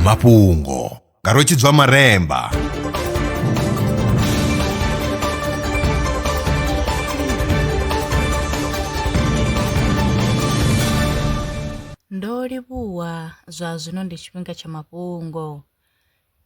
Mafhungo nga Rwetshidzwa Maremba. Ndo livhuwa zwa zwino ndi tshifhinga tsha mafhungo.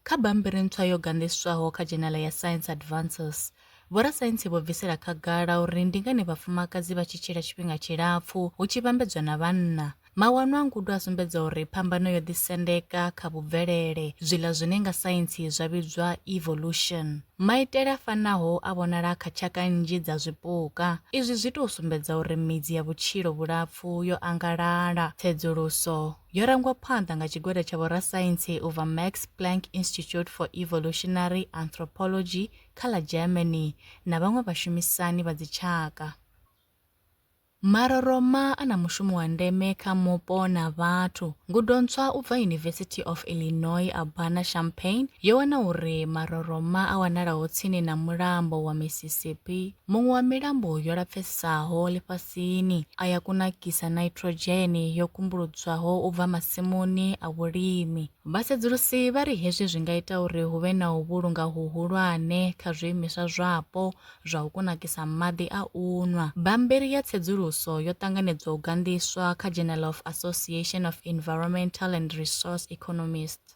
Kha bammbiri ntswa yo ganḓiswaho kha dzhenala ya Science Advances, vhorasaintsi vho bvisela khagala uri ndi ngani vhafumakadzi vha tshi tshila tshifhinga tshilapfu hu tshi vhambedzwa na vhanna. Mawanwa a ngudo a sumbedza uri phambano yo ḓisendeka kha vhubvelele, zwiḽa zwine nga saintsi zwa vhidzwa evolution. Maitele a fanaho a vhonala kha tshaka nnzhi dza zwipuka. Izwi zwi tou sumbedza uri midzi ya vhutshilo vhulapfu yo angalala. Tsedzuluso Yo rangwa phanḓa nga tshigwada tsha vhorasaintsi u bva Max Planck Institute for Evolutionary Anthropology kha ḽa Germany na vhaṅwe vhashumisani vha dzitshaka. Maroroma a na mushumo wa ndeme kha mupo na vhathu. Ngudo ntswa u bva University of Illinois Urbana-Champaign yo wana uri maroroma a wanalaho tsini na Mulambo wa Mississippi, muṅwe wa milambo yo lapfesaho ḽifhasini, a ya kunakisa naitrodzheni yo kumbuludzwaho u bva masimuni a vhulimi. Vhasedzulusi vha ri hezwi zwi nga ita uri hu vhe na u vhulunga huhulwane kha zwiimiswa zwapo zwa u kunakisa maḓi a u nwa. Bammbiri ya tsedzuluso yo ṱanganedzwa u ganḓiswa kha Journal of Association of Environmental and Resource Economists.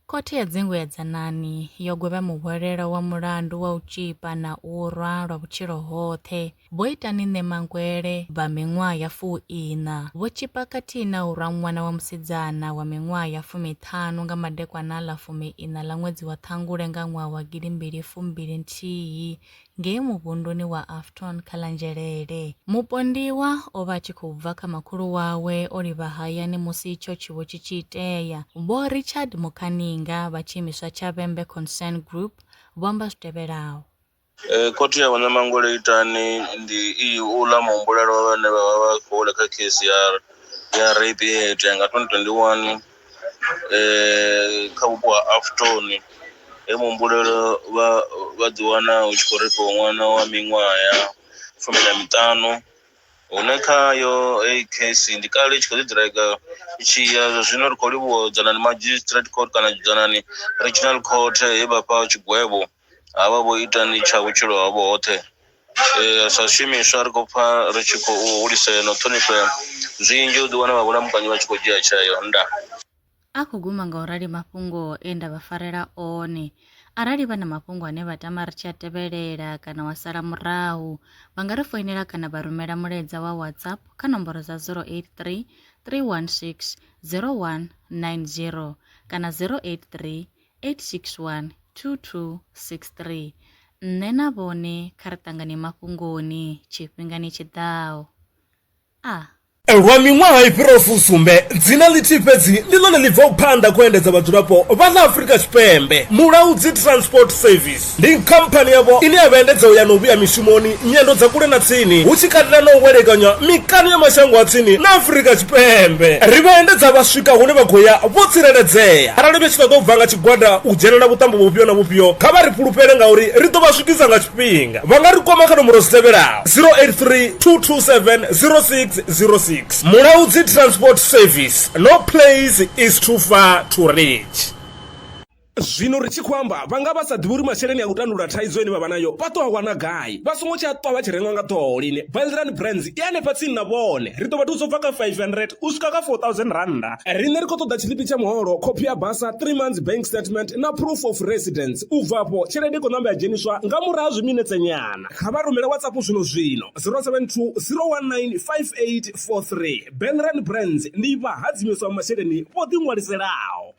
Khothe ya dzingu ya Dzanani yo gwevha muhwelelwa wa mulandu wa u tzhipa na u rwa lwa vhutshilo hoṱhe, Vho Itani Ṋemangwele vha miṅwaha ya fuiṋa. Vho tzhipa khathihi na u rwa ṅwana wa musidzana wa miṅwaha ya fumiṱhanu nga madekwana a ḽa fumiiṋa ḽa ṅwedzi wa Ṱhangule nga ṅwaha wa gidimbili fumbili nthihi ngei muvhunduni wa Afton kha ḽa Nzhelele. Mupondiwa o vha a tshi khou bva kha makhulu wawe o livha hayani musi itsho tshiwo tshi tshi itea. Vho Richard Mukhaninga vha tshiimiswa tsha Vhembe Concern Group vho amba zwi tevhelaho. Khothe ya Vho-Ṋamangwele Itani ndi iyi uḽa muhumbulelwa vhane vha vha vha khou wela kha khesi ya ya rape ye ya itea nga 2021 kha vhupo ha Afton he muhumbulelwa vha vha ḓi wana hu tshi khou reipiwa ṅwana wa miṅwaha ya fumi na miṱanu. Hune khayo heyi khesi ndi kale i tshi khou ḓi ḓiraiga i tshi ya zwa zwino ri khou livhuwa Dzanani Magistrate Court kana Dzanani Regional Court he vha fha tshigwevho havha vho itani tsha vhutshilo havho hoṱhe. Sa zwishumiswa ri khou pfa ri tshi khou hulisea na u ṱhonifhea zwinzhi u ḓi wana vha vhulamukanyi vha tshi khou dzhia tsheo. Ndaa. A khou guma nga u rali mafhungo e nda vha farela one. Arali vha na mafhungo ane vha tama ri tshi a tevhelela kana wa sala murahu, vha nga ri foinela kana vha rumela mulaedza wa WhatsApp kha nomboro dza 083 316 0190 kana 083 861 2263. Nṋe na vhone kha ri ṱangane mafhungoni tshifhingani tshi ḓaho. A. Lwa miṅwaha i fhiraho fusumbe, dzina ḽithihi fhedzi ndi ḽone ḽi bvaho phanḓa kha u endedza vhadzulapo vha ḽa Afrika Tshipembe, Mulaudzi Transport Service. Ndi khamphani yavho ine ya vha endedza u ya na u vhuya mishumoni, nyendo dza kule na tsini, hu tshi katela na u welekanywa mikano ya mashango a tsini na Afrika Tshipembe. Ri vha endedza vha swika hune vha khou ya vho tsireledzea. Arali vha tshi ṱoḓa u bva nga tshigwada u dzhenela vhuṱambo vhufhio na vhufhio, kha vha ri fhulufhele ngauri ri ḓo vha swikisa nga tshifhinga. Vha nga ri kwama kha nomboro dzi tevhelaho, 083 227 0606. Mulaudzi Transport Service, no place is too far to reach. Zwino ri tshi khou amba vha nga vha sa ḓivhi uri masheleni a u tandulula thaidzo ine vha vha nayo vha ḓo a wana gai. Vha songo tsha ṱwa vha tshi rengwa nga ṱhoho lini. Baileran Brands i hanefha tsini na vhone. Ri ḓo vha thusa u bva kha 500 u swika kha 4000 rannda. Riṋe ri khou ṱoḓa tshiḽipi tsha muholo, khophi ya basa, 3 months bank statement na proof of residence. U bva afho tshelede i khou namba ya dzheniswa nga murahu ha zwiminetse nyana. Kha vha rumele WhatsApp zwino zwino 072 019 5843. Baileran Brands ndi vhahadzimiswa vha masheleni vho ḓiṅwaliselaho.